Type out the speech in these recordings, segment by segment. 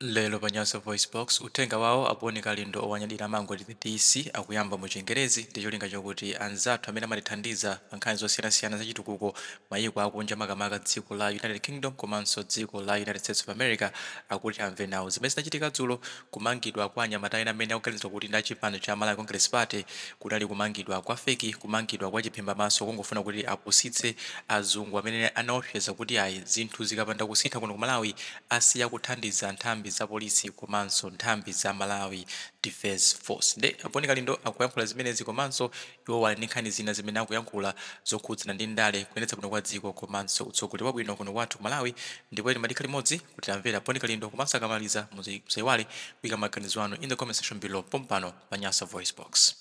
Lero pa Nyasa VoiceBox, uthenga wawo a Bon Kalindo owanyadira amangoti The DC akuyamba mu chingerezi ndi cholinga chokuti anzathu amene amatithandiza pa nkhani zosiyanasiyana zachitukuko mayiko akunja, makamaka dziko la United Kingdom komanso dziko la United States of America, akuti amve nawo zimene zinachitika dzulo. Kumangidwa kwa anyamata ena amene akuganizidwa kuti ndi achipani cha Malawi Congress Party kunali kumangidwa kwa fake, kumangidwa kwa chiphimba maso, kungofuna kuti apusitse azungu amene anaopseza kuti ayi, zinthu zikapanda kusintha kuno ku Malawi asiya kuthandiza nthambi za polisi komanso nthambi za Malawi Defence Force. Nde a Bon Kalindo akuyankhula zimenezi, komanso iwo ali ndi nkhani zina zimene akuyankhula zokhudzana ndi ndale, kuyendetsa bwino kwa dziko komanso utsogoleri wabwino kuno kwathu ku Malawi. Ndipo timadikha limodzi kuti amvera Bon Kalindo, komanso akamaliza musayiwale kuyika maganizo anu in the comment section below pompano pa Nyasa Voice Box.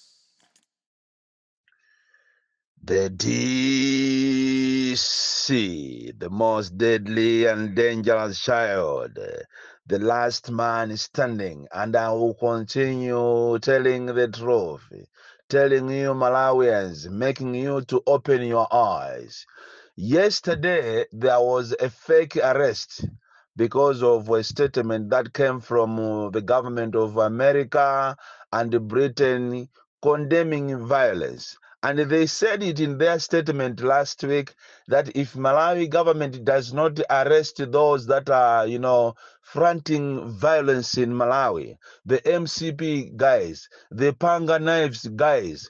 The DC, the most deadly and dangerous child, the last man standing, and I will continue telling the truth, telling you Malawians, making you to open your eyes. Yesterday, there was a fake arrest because of a statement that came from the government of America and Britain condemning violence. And they said it in their statement last week that if Malawi government does not arrest those that are fronting violence in Malawi, the MCP guys, the Panga knives guys,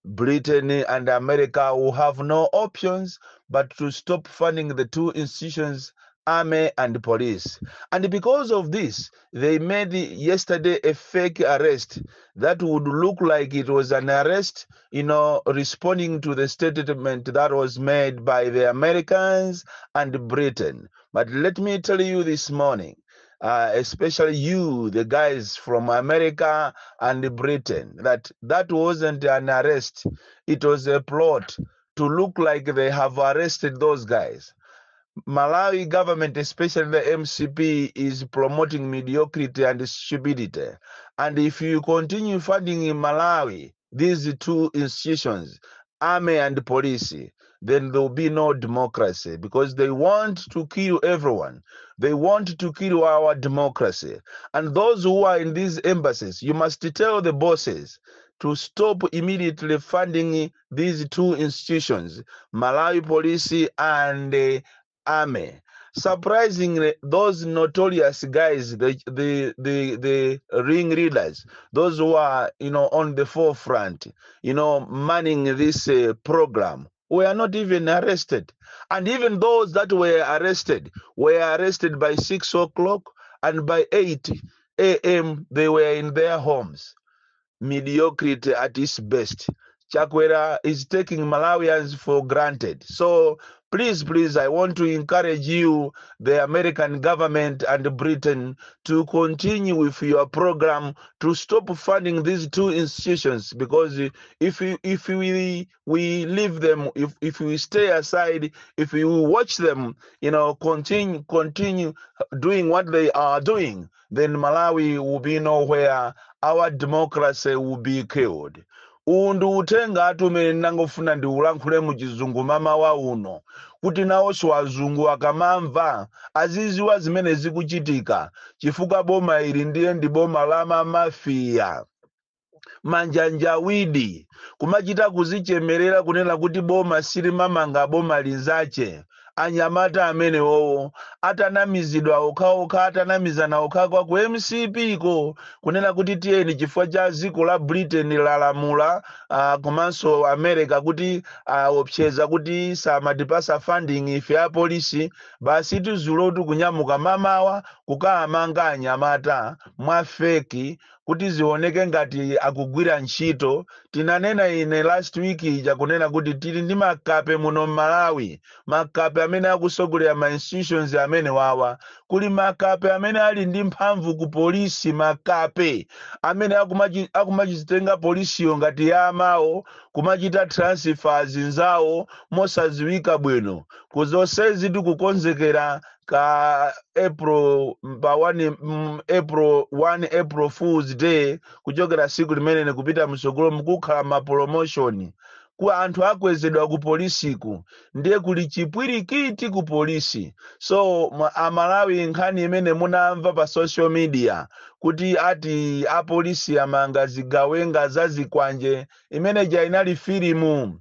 Britain and America will have no options but to stop funding the two institutions, army and police. And because of this, they made yesterday a fake arrest that would look like it was an arrest, responding to the statement that was made by the Americans and Britain. But let me tell you this morning, especially you, the guys from America and Britain, that that wasn't an arrest. It was a plot to look like they have arrested those guys. Malawi government, especially the MCP, is promoting mediocrity and stupidity. And if you continue funding in Malawi these two institutions, army and police, then there will be no democracy because they want to kill everyone. They want to kill our democracy. And those who are in these embassies, you must tell the bosses to stop immediately funding these two institutions, Malawi Police and army. Surprisingly, those notorious guys, the ring leaders, those who are on the forefront, manning this program, were not even arrested. And even those that were arrested were arrested by 6 o'clock, and by 8 a.m. they were in their homes. Mediocrity at its best. Chakwera is taking Malawians for granted. So please, please, I want to encourage you, the American government and Britain, to continue with your program to stop funding these two institutions, because if we leave them, if we stay aside, if we watch them, continue doing what they are doing, then Malawi will be nowhere. Our democracy will be killed. Uwu ndi uthenga umene ndangofuna ndiulankhule mu Chizungu mamawa uno kuti nawonso azungu akamamva aziziwa zimene zikuchitika, chifukwa boma ili ndiye ndi boma la mamafiya, manjanjawidi, kumachita kuzichemerera kunena kuti boma silimamanga boma linzache. Anyamata amenewowo atanamizidwa okhaokha, atanamizana okhaokha ku MCP ko kunena kuti tiyeni, chifukwa cha dziko la Britain lalamula komanso America kuti opseza kuti samatipasa funding ife apolisi, basi tizulotu kunyamuka mamawa kukaamanga anyamata mwa fake kuti zioneke ngati akugwira ntchito. Tinanena ine last week ija kunena kuti tili ndi makape muno mMalawi, makape amene akusogolera ma institutions amene wawa. Kuli makape amene ali ndi mphamvu ku polisi, makape amene akumachitenga polisiyo ngati ya amawo, kumachita transfer zinzawo mosadziwika bwino. Kuzonsezi tikukonzekera ka April pa 1, April 1, April Fools Day. Kuchokera siku limene kupita msogolo mukukhala ma promotion. Ku anthu akwezedwa ku polisiku, ndiye kuli chipwirikiti ku polisi. So Amalawi, nkhani imene munamva pa social media kuti ati apolisi amanga zigawenga za zikwanje, imeneja inali filimu.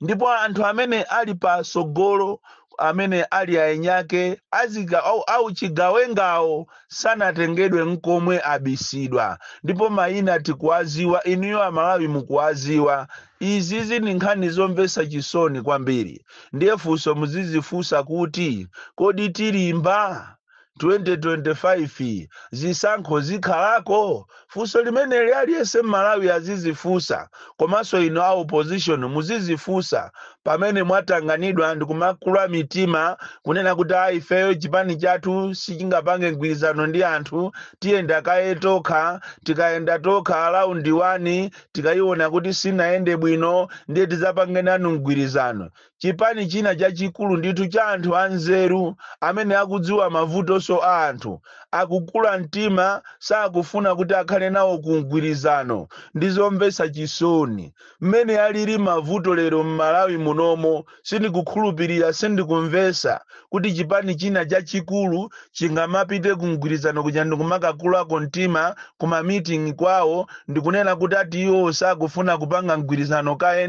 Ndipo anthu amene ali pasogolo, amene ali aenyake azika au chigawengawo, sanatengedwe nkomwe, abisidwa. Ndipo mayina tikuwaziwa, inuyo Amalawi mukuwaziwa. Izizi ndi nkhani zomvetsa chisoni kwambiri. Ndiye funso muzizifunsa kuti, kodi tilimba 2025 zisankho zikhalako? Funso limeneli aliyense Mmalawi azizifunsa, komanso inu a opposition muzizifunsa pamene mwatanganidwa ndikumakula mitima kunena kuti a ifeyo chipani chathu sichingapange mgwirizano ndi anthu, tiyenda kaye tokha, tikayenda tokha round 1 tikayiona kuti sinayende bwino, ndiye tidzapange nanu mgwirizano. Chipani china chachikulu ndithu cha anthu anzeru amene akudziwa mavutonso a anthu, akukula mtima, sakufuna kuti akhale nawo ku mgwirizano. Ndizomvetsa chisoni mmene alili mavuto lero m'Malawi munomo. Sindikukhulupirira, sindikumvetsa kuti chipani china chachikulu chingamapite ku mgwirizano kuja ndikumakakulaku mtima kuma meeting kwawo ndikunena kuti ati iwo sakufuna kupanga mgwirizano kaye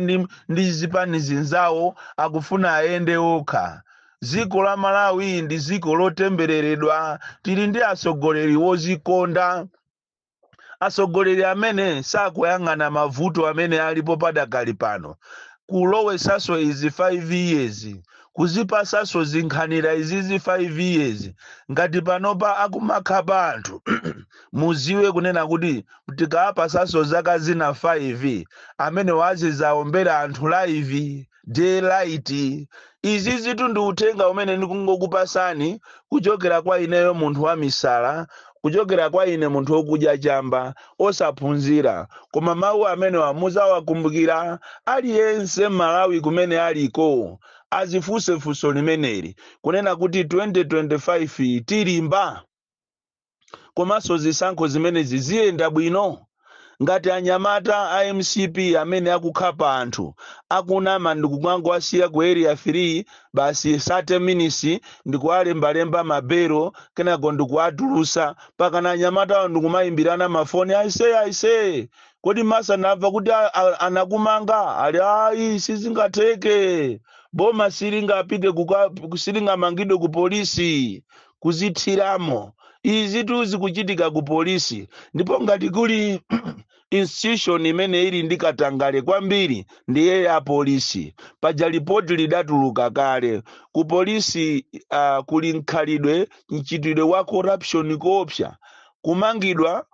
ndi zipani zinzawo, akufuna ayende okha. Dziko la Malawi ndi dziko lotembereredwa. Tili ndi atsogoleri wozikonda, atsogoleri amene sakuyang'ana mavuto amene alipo padakali pano. Kulowesaso izi 5 years, kuzipasaso zinkhanira izizi 5 years, ngati panopa akumakhapa anthu, muziwe kunena kuti tikapasaso zaka zina 5, amene wazizaombera anthu live daylight. Izi zitu ndi uthenga umene ndikungokupasani kuchokera kwa ineyo munthu wa misala, kuchokera kwa ine munthu wokudya chamba, osaphunzira, koma mawu amenewa muzawakumbukira. Aliyense Malawi kumene aliko azifunse funso limeneli kunena kuti 2025 tilimba, komanso zisankho zimenezi ziyenda bwino? Ngati anyamata a MCP amene akukhapa anthu, akunama, ndikukangowasiya ku Area 3 basi, 30 minutes ndikuwalembalemba mabero, kenako ndikuwatulusa, pakana anyamatawo ndikumayimbirana mafoni, "Aise, aise, kodi masa ndamva kuti anakumanga?" Ali, "Ayi, sizingatheke, boma silingapite silingamangidwe ku polisi." Kuzithiramo izi tu zikuchitika ku polisi. Ndipo ngati kuli institution imene ili ndi katangale kwambiri, ndiye ya polisi. Paja lipoti lidatuluka kale ku polisi, kuli mkhalidwe, mchitidwe wa corruption koopsa. Kumangidwa,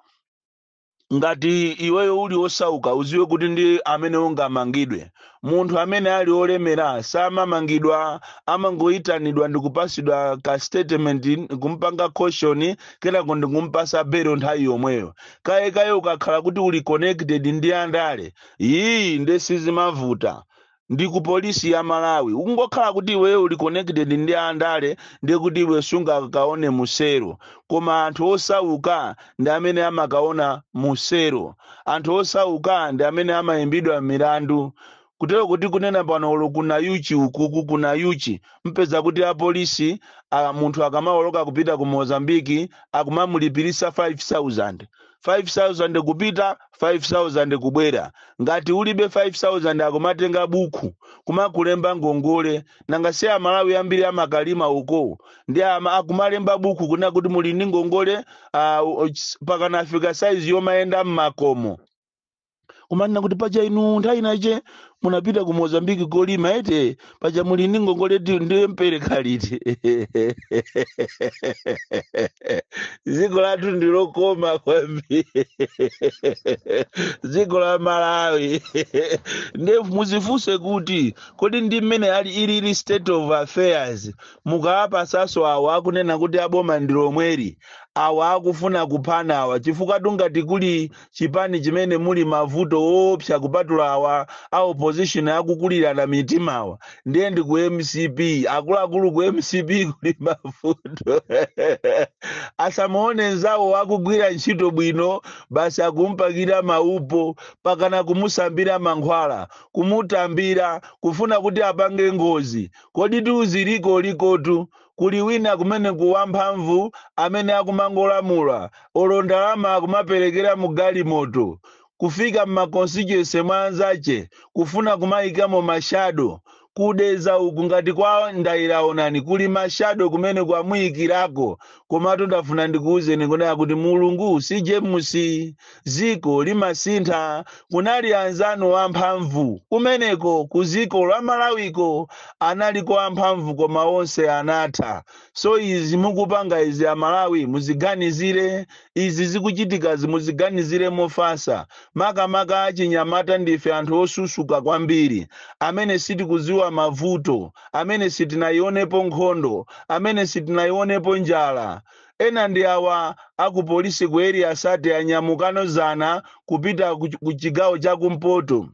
ngati iweyo uli osauka, uziwe kuti ndi amene ungamangidwe. Munthu amene ali olemera samamangidwa, amangoyitanidwa ndikupasidwa ka statement, kumpanga caution, kenako ndikumpasa belo nthawi yomweyo. Kaye kaye ukakhala kuti uli connected ndi andale, iyi nde sizimavuta. Ndi ku polisi ya Malawi, ungokhala kuti iweyo uli connected ndi andale, ndiye kuti iwe sungakaone musero. Koma anthu osauka ndi amene amakaona musero, anthu osauka ndi amene amayimbidwa milandu. Kutero kuti kunena pano, ulo kuna yuchi ukuku, kuna yuchi mpeza kuti apolisi munthu akamawoloka kupita ku Mozambiki akumamulipirisa 5000, 5000 kupita, 5000 kubwera. Ngati ulibe 5000, akumatenga buku kumakulemba ngongole. Nanga si Amalawi ambiri amakalima uko, ndi akumalemba buku kuna kuti muli ndi ngongole, pakana afika saizi yomayenda mmakomo kumanena kuti paja inu nthawi inache munapita ku Mozambiki kolima ete, paja muli ndi ngongole, ndiye mpereka liti? Dziko lathu ndilokoma kwambiri, dziko la Malawi. Ndiye muzifunse kuti kodi ndi mmene ali ilili state of affairs, mukawapasaso awa akunena kuti aboma ndi lomweri, awa akufuna kuphana awa, chifukwa tungati kuli chipani chimene muli mavuto woopsa kupatula awa a opposition, ndi a MCP. Opposition akukulirana mitimawa ndiye ndi ku MCP. Akuluakulu, ku MCP kuli mavuto. Asamuone nzawo akugwira ntchito bwino, basi akumpakira maupo, pakana kumusambira mankhwala, kumutambira, kufuna kuti apange ngozi. Kodi tiuziliko likotu kuli wina kumene kuwamphamvu amene akumangolamula, olo ndalama akumaperekera mu galimoto, kufika mmaconstituency mwa anzache, kufuna kumayikamo mashadow. Kudeza uku ngati kwa Ndairaonani kuli mashadow kumene kwamuyikirako. Komatu ndafuna ndikuwuzeni kunena kuti Mulungu si James, ziko limasintha. Kunali anzanu amphamvu kumeneko ku ziko la Malawiko, analiko amphamvu, koma onse anatha. So izi mukupanga izi, Amalawi, muziganizire. Izi zikuchitikazi muziganizire mofasa. Makamaka achinyamata, ndife anthu osusuka kwambiri, amene sitikuziwa mavuto, amene sitinayionepo nkhondo, amene sitinayionepo njala. Ena ndi awa akupolisi ku Area 30 anyamukano zana kupita ku chigawo chakumpoto.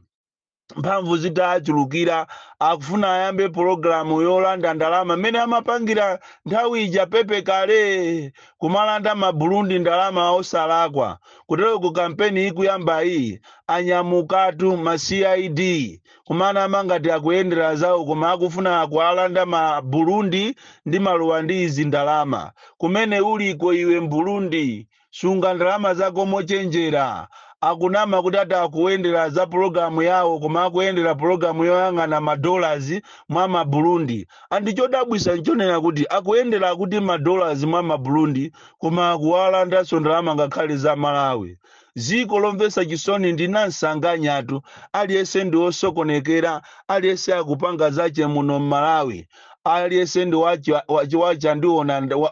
Mphamvu zitachulukira, akufuna ayambe pologalamu yolanda ndalama mmene amapangira nthawi ija pepe kale, kumalanda Maburundi ndalama osalakwa. Kutero ku kampeni ikuyamba iyi, anyamukatu ma CID kumana amangati akuyendera zawo, koma akufuna kualanda ma Burundi ndi Maruwandizi ndalama. Kumene uliko iwe Mburundi, sunga ndalama zako mochenjera. Akunama kuti ati akuyendera za pologalamu yawo, koma akuyendera pologalamu yoyang'ana madollars mwa Maburundi. And chodabwisa nchonena kuti akuyendera kuti madollars mwa Maburundi, koma akuwalandanso ndalama ngakhale za Malawi. Ziko lomvetsa chisoni ndi nansanganyatu. Aliyense ndi osokonekera, aliyense akupanga zache muno mMalawi, aliyense ndi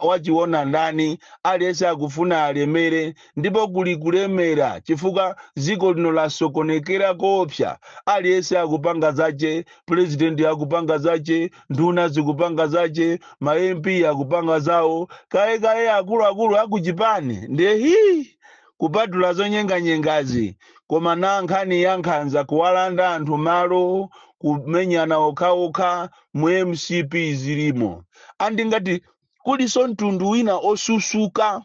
wachiona ndani, aliyense akufuna alemere, ndipo kuli kulemera chifukwa ziko lino lasokonekera koopsa. Aliyense akupanga zache, president akupanga zache, nduna zikupanga zache, ma MP akupanga zawo, kayekaye akuluakulu akuchipani ndiye hii, kupatula zonyenganyengazi. Koma na nkhani ya nkhanza, kuwalanda anthu malo, kumenyana okhaokha mu MCP zilimo. Andingati kuliso mtundu wina osusuka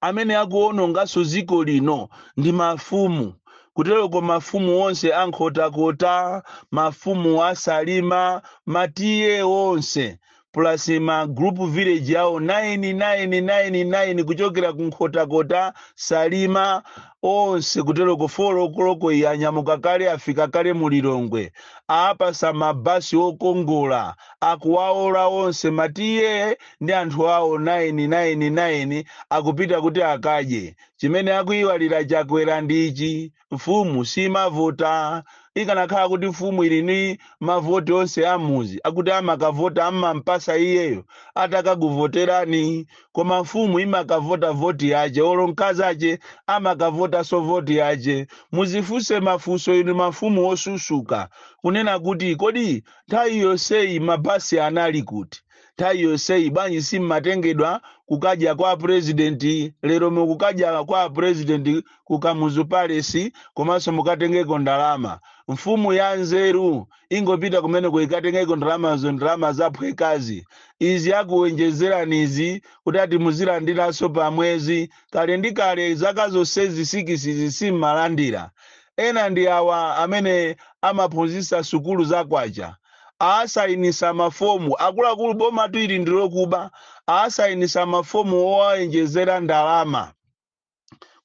amene akuwononganso ziko lino ndi mafumu. Kutereko mafumu onse ankhotakota, mafumu aSalima, maTA onse, plus ma group village yawo 9999 kuchokera ku Nkhotakota, Salima, onse kutereko, 4 o'clock iyi anyamuka kale, afika kale mu Lilongwe. Apasa mabasi okongola, akuwaola onse maTA ndi anthu awo 999, akupita kuti akadye. Chimene akuyiwalira Chakwera ndichi: mfumu simavota. Ikanakhala kuti mfumu ili ni mavoti onse amuzi, akuti amakavota amampasa iyeyo atakakuvoterani, koma mfumu imakavota voti yace, olo mkazi ace amakavotanso voti yace. Muzifunse mafunso inu mafumu osusuka, kunena kuti kodi nthawi yonseyi mabasi anali kuti? Nthawi yonseyi bwanji simmatengedwa kukadya kwa purezidenti? Lero mukukadya kwa purezidenti ku Kamuzu Palace, komanso mukatengeko ndalama. Mfumu ya nzeru ingopita kumeneko ikatengeko ndalamazo, ndalama zaphwekazi izi akuwenjezeranizi kuti ati muzilandiranso pa mwezi. Kale ndi kale, zaka zonsezi 6 simmalandira. Ena ndi awa amene amaphunzitsa sukulu zakwacha, asayinisa mafomu. Akuluakulu, boma ili ndilokuba. Asayinisa mafomu owayenjezera ndalama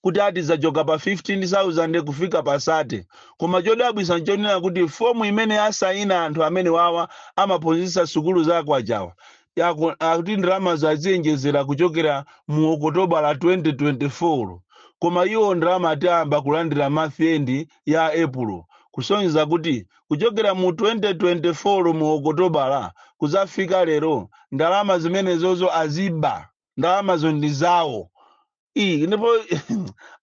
kuti ati zachoka pa 15,000 kufika pa 30. Koma chodabwisa nchonena kuti fomu imene asayina anthu amene wawa amaphunzitsa sukulu zakwachawa akuti ndalama zaziyenjezera kuchokera mu Okotoba la 2024, koma iwo ndalama atayamba kulandira month end ya April, kusonyeza kuti kuchokera mu 2024 mu Okotobala kuzafika lero, ndalama zimenezozo aziba, ndalamazo ndi zawo. Iyi ndipo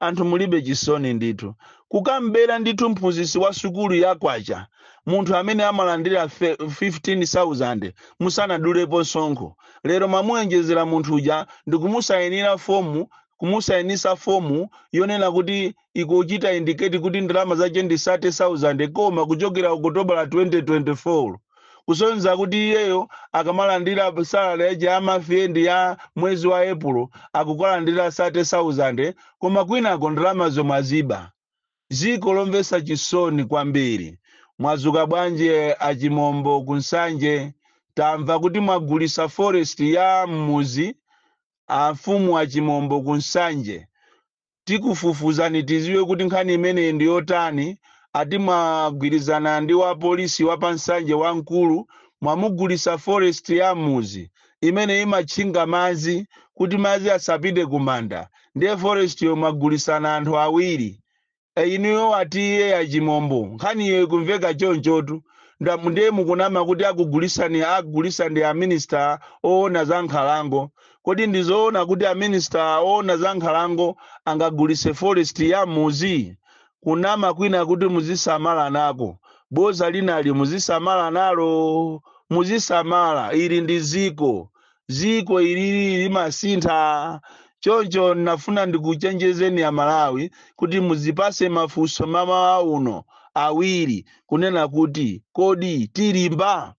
anthu mulibe chisoni ndithu, kukambera ndithu mphunzitsi wa sukulu yakwacha, munthu amene amalandira 15,000 musanadulepo msonkho. Lero mwamuenjezera munthu uja ndikumusayinira fomu. Kumusayinisa fomu yonena kuti ikuchita indicate kuti ndalama zache ndi 30,000, koma kuchokera Okutobala 2024, kusonyeza kuti iyeyo akamalandira salary yache ya month end ya mwezi wa Epulo akukalandira 30,000, koma kwinako ndalama zomwe aziba. Ziko lomvetsa chisoni kwambiri. Mwazuka bwanji achimombo kunsanje? Tamva kuti mwagulisa forest ya mmuzi. Amfumu achimombo kunsanje, tikufufuzani tiziwe kuti nkhani imeneyi ndi yotani. Ati mwagwirizana ndi wa polisi wa pansanje wamkulu, mwamugulisa forest ya muzi imene imatchinga madzi kuti madzi asapite kumanda. Ndiye forest yo mwagulisana anthu awiri. Inuyo atiye achimombo, nkhaniyo ikumveka chonchotu. Ndiye mukunama kuti akugulisani, agulisa ndi a minister oona za nkhalango. Kodi ndizoona kuti a minister oona za nkhalango angagulise forest ya muzi? Kunama kwina kuti muzisamala nako, boza linali muzisamala nalo, muzisamala. Ili ndi ziko, ziko ilili limasintha. Choncho nafuna ndikuchenjezeni ya Malawi kuti muzipase mafunso mamawa uno awiri, kunena kuti kodi tilimba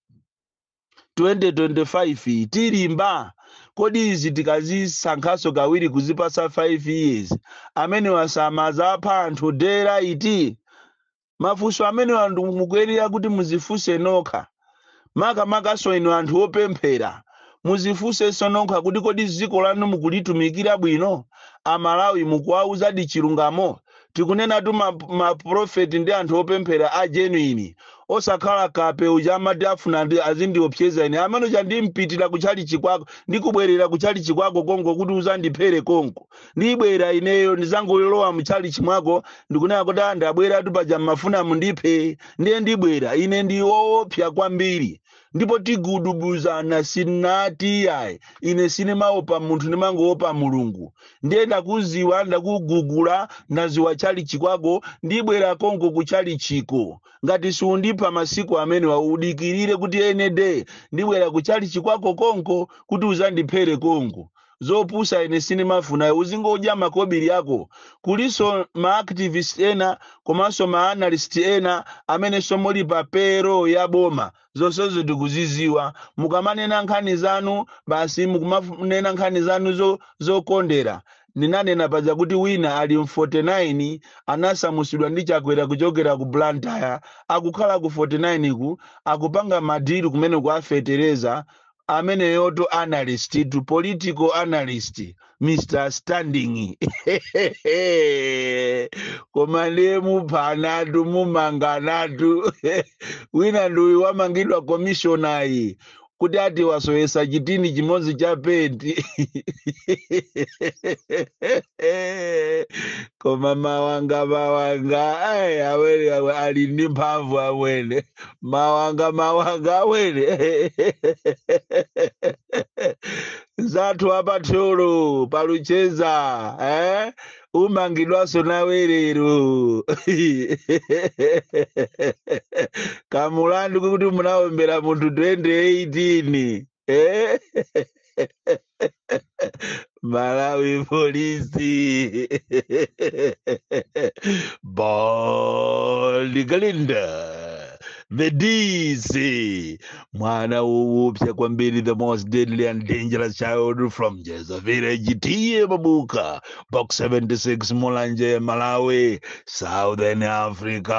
2025? Tilimba? Kodi izi tikazisankhaso kawiri kuzipasa 5 years, amene wasamazapha anthu dera iti? Mafunso amene anthu mukuyenera kuti muzifunse nokha, makamakaso inu anthu opemphera, muzifunsenso nokha kuti kodi dziko lanu mukulitumikira bwino? Amalawi mukuwauzadi chilungamo? Tikunenatu maprofeti ndi anthu opemphera a genuine, osakhala kape uja amati afuna ndi azindiopseza ine. Amene uja ndimpitira kutchalichi kwako, ndikubwerera kutchalichi kwako konko kuti uzandiphere konko. Ndibwera ineyo, ndizangolowa mutchalichi mwako ndikunena kuti, "Ah, ndabweratu, paja mmafuna mundiphe, ndiye ndibwera ine." Ndi woopsa kwambiri ndipo tigudubuzana. Sinati yayi, ine sinimaopa munthu, ndimangoopa Mulungu. Ndiye ndakuziwa, ndakugugula, ndaziwa chalichi kwako. Ndibwera konko kuchalichiko ngati siundipha masiku amene udikirire kuti ene de ndibwera kuchalichi kwako konko kuti uzandiphere konko. Zopusa ine sinimafuna, uzingodya makobiri ako. Kuliso ma activist ena komanso ma analyst ena amene somuli pa payroll ya boma. Zonsezo tikuziziwa. Mukamanena nkhani zanu basi, mukumanena nkhani zanu zokondera. Ndinanena paja kuti wina ali m 49, anasamusidwa ndi Chakwera kuchokera ku Blantyre, akukhala ku 49 ku, akupanga ma deal kumene kuafetereza. Ameneyoto analyst to political analyst, Mr Standing. Koma ndiye muphanatu, mumanganatu. Wina ndiuyu wamangidwa, commissioner yi, kuti ati wasowesa chitini chimodzi cha penti. Koma mawanga, mawanga, ai, awene ali ndi mphamvu awene. Mawanga, mawanga awene. Zathu apatholo palucheza, eh? Umangidwaso nawe lero kamulandu kuti munawombera munthu 2018, eh? Malawi Polisi, Bon Kalindo the DC, mwana woopsa kwambiri, the most deadly and dangerous child from Jeza Village, T/A Mabuka, Box 76, Mulanje, Malawi, Southern Africa.